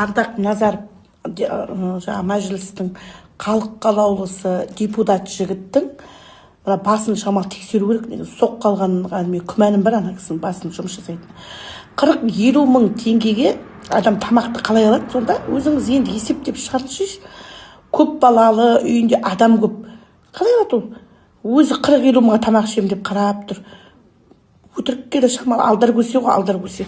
Ардақ Назаров, жаңағы Мәжілістің халық қалаулысы, депутат жігіттің мына басын шамалы тексеру керек негізі. Соққы алғанға мен күмәнім бар, ана кісінің басын жұмыс жасайтын. 40-50 мың теңгеге адам тамақты қалай алады сонда? Өзіңіз енді есептеп шығарыңызшы. Көп балалы, үйінде адам көп, қалай алады ол? Өзі 40-50 мыңға тамақ ішемін деп қарап тұр. Өтірікке де шамалы алдар көсе ғой, алдар көсе.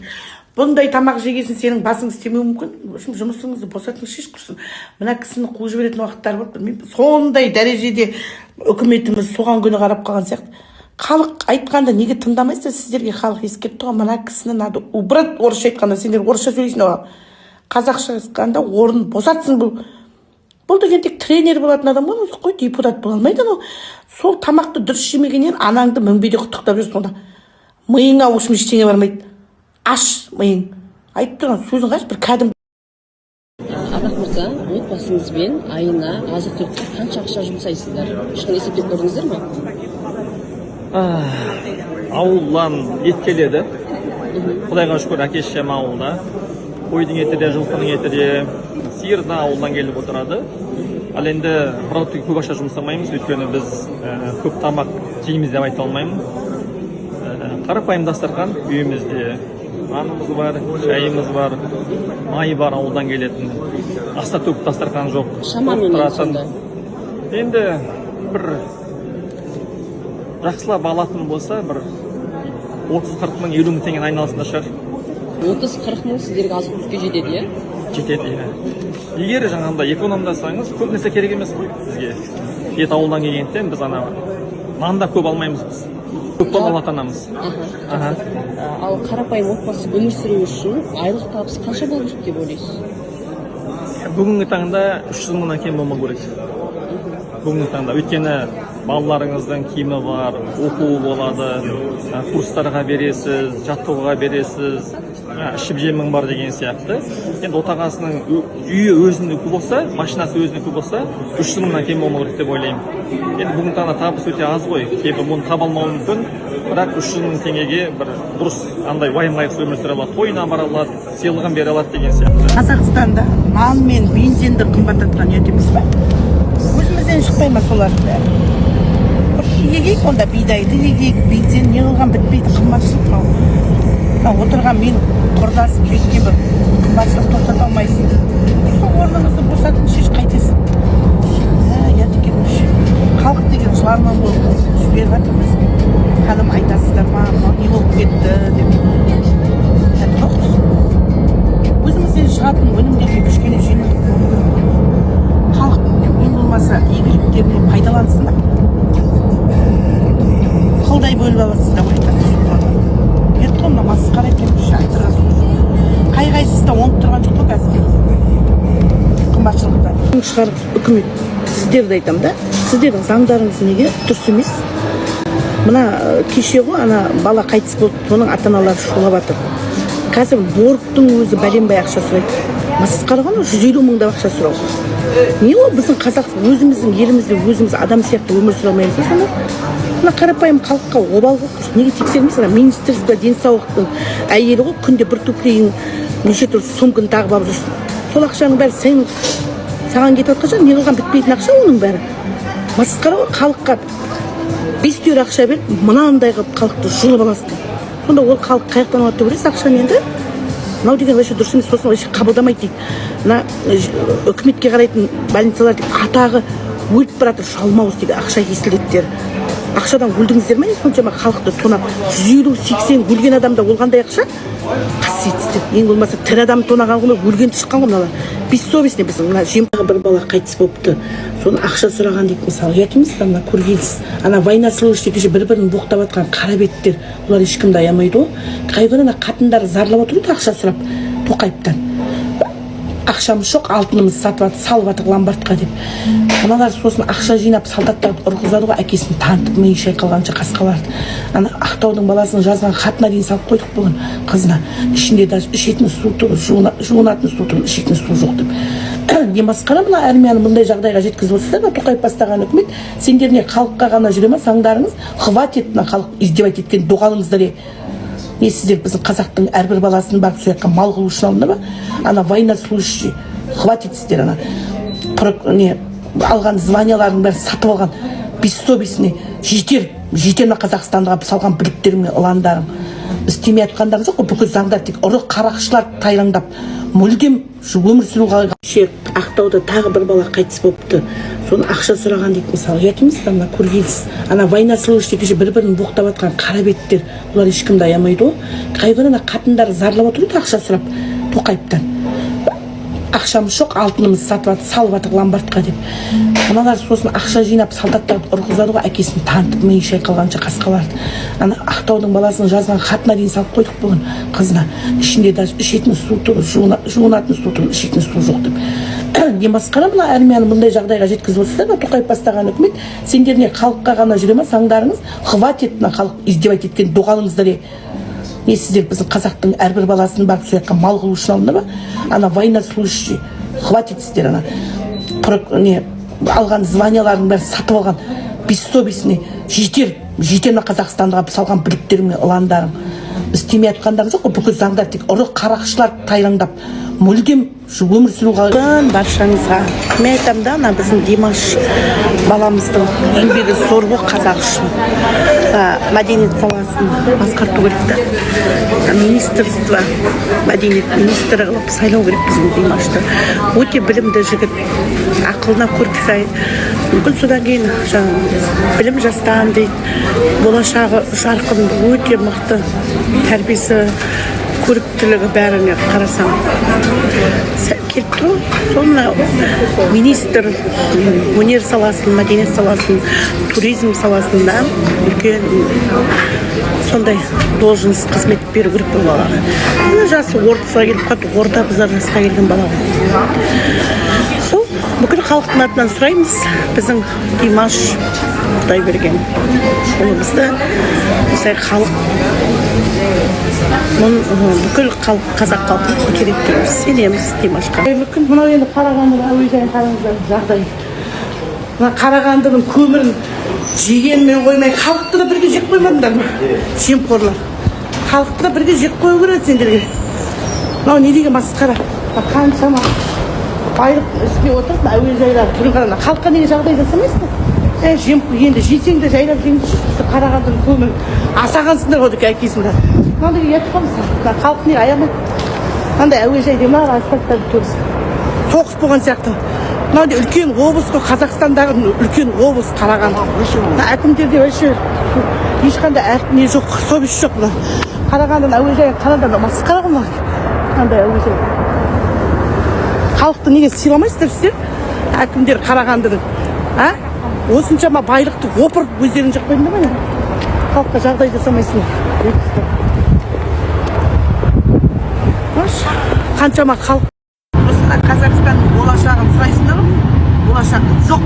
Бұндай тамақ жегесін, сенің басың істемеуі мүмкін. В общем, жұмысыңызды босатыңызшы, құрсын. Мына кісіні қуып жіберетін уақыттар болды, білмеймін, сондай дәрежеде үкіметіміз соған күні қарап қалған сияқты. Халық айтқанда неге тыңдамайсыздар? Сіздерге халық ескертті ғой, мына кісіні надо убрать. Орысша айтқанда, сендер орысша сөйлейсіңдер ғой, қазақша айтқанда, орнын босатсын. Бұл деген тек тренер болатын адам ғой, қой, депутат бола алмайды анау. Сол тамақты дұрыс жемегеннен анаңды мінбеде құттықтап жүр. Сонда миыңа, в общем, ештеңе бармайды, аш миың. Айтып тұрған сөзің қайсы бір кәдімгі. Ардақ мырза, отбасыңызбен айына азық түлікке қанша ақша жұмсайсыздар? Ешқандай есептеп көрдіңіздер ма? Ауылдан ет келеді, құдайға шүкір. Әке шешем ауылда, қойдың еті де, жылқының еті де, сиыр да ауылдан келіп отырады. Ал енді продуктіге көп ақша жұмсамаймыз, өйткені біз көп тамақ жейміз деп айта алмаймын. Қарапайым дастархан үйімізде, нанымыз бар, шайымыз бар, май бар ауылдан келетін. Аста төк дастархан жоқ. Шамамен Тұратын. Сонда? Енді бір жақсылап алатын болса, бір 30-40 мың, 50 мың теңгенің айналасында шығар. 30-40 мың сіздерге азық түлікке жетеді, иә? Жетеді, иә. Егер жаңағындай экономдасаңыз, көп нәрсе керек емес қой бізге. Ет ауылдан келгендіктен, біз ана нан да көп алмаймыз, біз көп балалы ата анамыз. Аха. Ал қарапайым отбасы өмір сүру үшін айлық табыс қанша болу керек деп ойлайсыз? Бүгінгі таңда 300 мыңнан кем болмау керек бүгінгі таңда, өйткені балаларыңыздың киімі бар, оқуы болады, курстарға бересіз, жаттығуға бересіз, ішіп жемің бар деген сияқты. Енді отағасының үйі өзінікі болса, машинасы өзінікі болса, 300 мыңнан кем болмау керек деп ойлаймын. Енді бүгінгі таңда табыс өте аз ғой, кейбір бұны таба алмауы мүмкін, бірақ 300 мың теңгеге бір дұрыс андай уайым қайғысыз өмір сүре алады, тойына бара алады, сыйлығын бере алады деген сияқты. Қазақстанда нан мен бензинді қымбаттатқан ұят емес па? Өзімізден шықпай ма солардың бәрі? Бір егейік онда, бидайды егейік. Бензин не қылған бітпейді қымбатшылық мынау. Мынау отырған мен құрдасым бетке бір қымбатшылық тоқтата алмайсың. Сол орныңызды босатыңызшы, қайтесің? Ә, ұят екен вообще. Халық деген жыларман болып жіберіп жатыр бізге. Ханым, айтасыздар ма, мынау не болып кетті деп? Ұят қой құрсын. Өзімізден шығатын өнімдерге кішкене жеңілдік болу керек қой. Халық ең болмаса игіліктеріне пайдалансын да. Қылдай бөліп аласыздар ғой, айтады. Ұят қой мына, масқара екен вообще, айтырға сөз жоқ. Қай қайсысы да оңып тұрған жоқ қой қазір қымбатшылықтан. Шығарып үкімет, сіздерді айтамын да, сіздердің заңдарыңыз неге дұрыс емес? Мына кеше ғой, ана бала қайтыс болды, соның ата аналары шулап жатыр. Қазір моргтың өзі бәленбай ақша сұрайды. Масқара ғой, 150 мыңдап ақша сұрау не ол? Біздің қазақ өзіміздің елімізде өзіміз адам сияқты өмір сүре алмаймыз ба сонда? Мына қарапайым халыққа обал ғой құрсын. Неге тексермейсің? Ана министерство денсаулықтың әйелі ғой, күнде бір туфлиін, неше түрлі сумканы тағып алып жүрсің. Сол ақшаның бәрі сен, саған кетіп жатқан шығар. Не қылған бітпейтін ақша оның бәрі? Масқара ғой. Халыққа бес түйір ақша беріп, мынандай қылып халықты жұлып аласың. Сонда ол халық қай жақтан алады деп ойлайсыз ақшаны енді? Мынау деген вообще дұрыс емес. Сосын вообще қабылдамайды дейді. Мына үкіметке қарайтын больницалар деп атағы өліп бара жатыр, жалмауыз деген ақша кесілдеттер. Ақшадан өлдіңіздер ме не, соншама халықты тонап? 150, 80 өлген адамда ол қандай ақша? Қасиетсіздер. Ең болмаса тірі адам тонаған ғой, өлген шыққан ғой мыналар, бессовестный. Біздің мына жем бір бала қайтыс болыпты, соны ақша сұраған дейді мысалы. Ұят емес па мына көргенсіз? Ана военнослужащий кеше бір бірін боқтап жатқан қара беттер, олар ешкімді аямайды ғой. Қай күні ана қатындар зарлап отыр ғой ақша сұрап Тоқаевтан: ақшамыз жоқ, алтынымызды сатып жатыр, салып жатыр ломбардқа деп. Мыналар сосын ақша жинап, солдаттарды ұрғызады ғой, әкесін танытып, миы шайқалғанша қасқаларды. Ана Ақтаудың баласының жазған хатына дейін салып қойдық бүгін қызына. Ішінде даже ішетін су түгіл, жуынатын су түгіл, ішетін су жоқ деп. Не масқара? Мына армияны бұндай жағдайға жеткізіп отырсыздар ма, Тоқаев бастаған үкімет? Сендер не, халыққа ғана жүре ма заңдарыңыз? Хватит мына халық издевать еткен, доғалыңыздар е. Не, сіздер біздің қазақтың әрбір баласын барып сол жаққа мал қылу үшін алдыңдар ма? Ана военнослужащий, хватит сіздер ана не алған званиялардың бәрін сатып алған бессовестный. Жетер, жетер мына Қазақстанға салған бүліктерің мен ыландарың. Істемей жатқандарың жоқ қой. Бүкіл заңдар тек ұры қарақшылар тайраңдап, мүлдем өмір сүру. Кеше Ақтауда тағы бір бала қайтыс болыпты, соны ақша сұраған дейді. Мысалы, ұят емес па мына көргенсіз? Ана военнослужащий кеше бір бірін боқтап жатқан қара беттер, олар ешкімді аямайды ғой. Қай күні ана қатындар зарлап отыр ғой, ақша сұрап Тоқаевтан, ақшамыз жоқ, алтынымызды сатып жатыр, салып жатыр ломбардқа деп. Мыналар сосын ақша жинап, солдаттарды ұрғызады ғой, әкесін танытып, миы шайқалғанша қасқаларды. Ана Ақтаудың баласының жазған хатына дейін салып қойдық бүгін қызына. Ішінде даже ішетін су түгіл, жуынатын су түгіл, ішетін су жоқ деп. Не масқара, мына армияны бұндай жағдайға жеткізіп отырсыздар ма, Тоқаев бастаған үкімет? Сендер не, халыққа ғана жүре ма заңдарыңыз? Хватит мына халық издевать еткен доғалыңыздар. Е, не, сіздер біздің қазақтың әрбір баласын барып сол жаққа мал қылу үшін алдыңдар ма? Ана военнослужащий, хватит сіздер ана не алған званиялардың бәрін сатып алған бессовестный. Жетер, жетер мына Қазақстанға салған бүліктерің мен ыландарың. Істемей жатқандарың жоқ қой. Бүкіл заңдар тек ұры қарақшылар тайраңдап, мүлдем өмір сүру. Баршаңызға мен айтамын да, ана біздің Димаш баламыздың еңбегі зор ғой қазақ үшін. Мәдениет саласын басқарту керек та, министерство, мәдениет министрі қылып сайлау керек біздің Димашты. Өте білімді жігіт, ақылына көркі сай. Мүмкін, содан кейін жаңағы білім жастан дейді, болашағы жарқын, өте мықты, тәрбиесі, көріктілігі, бәріне қарасаң, келіп тұр ғой. Сол мына министр өнер саласын, мәдениет саласын, туризм саласында үлкен сондай должность, қызмет беру керек бұл балаға. Мына жасы ортасына келіп қалды, орта бұзар жасқа келген бала ғой. Сол бүкіл халықтың атынан сұраймыз, біздің Димаш Құдайберген ұлымызды осылай халық бүкіл халық, қазақ халқы көтереді дейміз, сенеміз Димашқа. Қайырлы күн! Мынау енді Қарағандының әуежайын қараңыздар, жағдай. Мына Қарағандының көмірін жегенмен қоймай, халықты да бірге жеп қоймадыңдар ма, жемқорлар? Халықты да бірге жеп қою керек сендерге. Мынау не деген масқара? Мына қаншама байлық үстіне отырып, мына әуежайлар түрін қараңдар. Халыққа неге жағдай жасамайсыңдар? Ә, жем енді жесең де жайлап жеңдерші. Қарағандының көмірін асағансыңдар ғой әкесін. Мынандай ұят қой. Мысалы, мына халық неге аямайды? Мынандай әуежай, мына асфальттардың төрісі соғыс болған сияқты. Мынау не, үлкен облыс қой, Қазақстандағы үлкен облыс Қарағанды. Мына әкімдерде вообще ешқандай не жоқ, совесть жоқ. Мына Қарағандының әуежайын қараңдар, мына масқара ғой мына. Қандай әуежай? Халықты неге сыйламайсыздар сіздер, әкімдер Қарағандының? А, осыншама байлықты опырып, өздерің жеп қойдыңдар ма, не? Халыққа жағдай жасамайсыңдар. Маш, қаншама халық. Осында Қазақстанның болашағын сұрайсыңдар ғой. Болашағы жоқ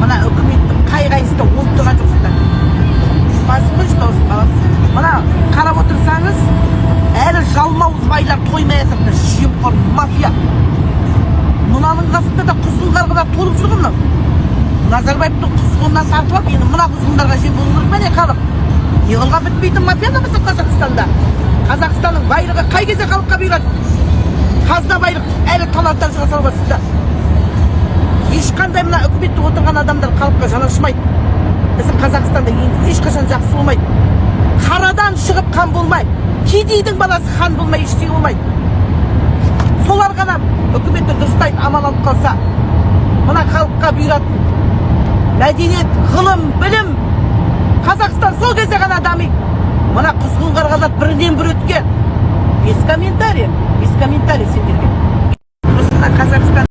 мына үкіметтің, қай қайсысы да болып тұрған жоқсыңдар. Басын қойшы дауысын, балам. Мына қарап отырсаңыз, әлі жалмауыз байлар тоймай жатыр, мына жемқор мафия. Мынаның қасында да құзғын қарғалар толып жүр ғой. Мынау Назарбаевтың құзғынынан тартып алып, енді мына құзғындарға жем болу керек па, не? Халық не қылған бітпейтін мафия да біздің Қазақстанда. Қазақстанның байлығы қай кезде халыққа бұйырады? Қазына байлық әлі талан-таражға салып жатсыздар. Ешқандай мына үкіметте отырған адамдар халыққа жанашырмайды. Біздің Қазақстанда енді ешқашан жақсы болмайды. Қарадан шығып хан болмай, кедейдің баласы хан болмай, ештеңе болмайды. Солар ғана үкіметті дұрыстайды, аман алып қалса. Мына халыққа бұйыратын мәдениет, ғылым, білім, Қазақстан сол кезде ғана дамиды. Мына құзғын қарғалар бірінен бірі өткен. Без комментария, без комментарий сендерге. Осында Қазақстан.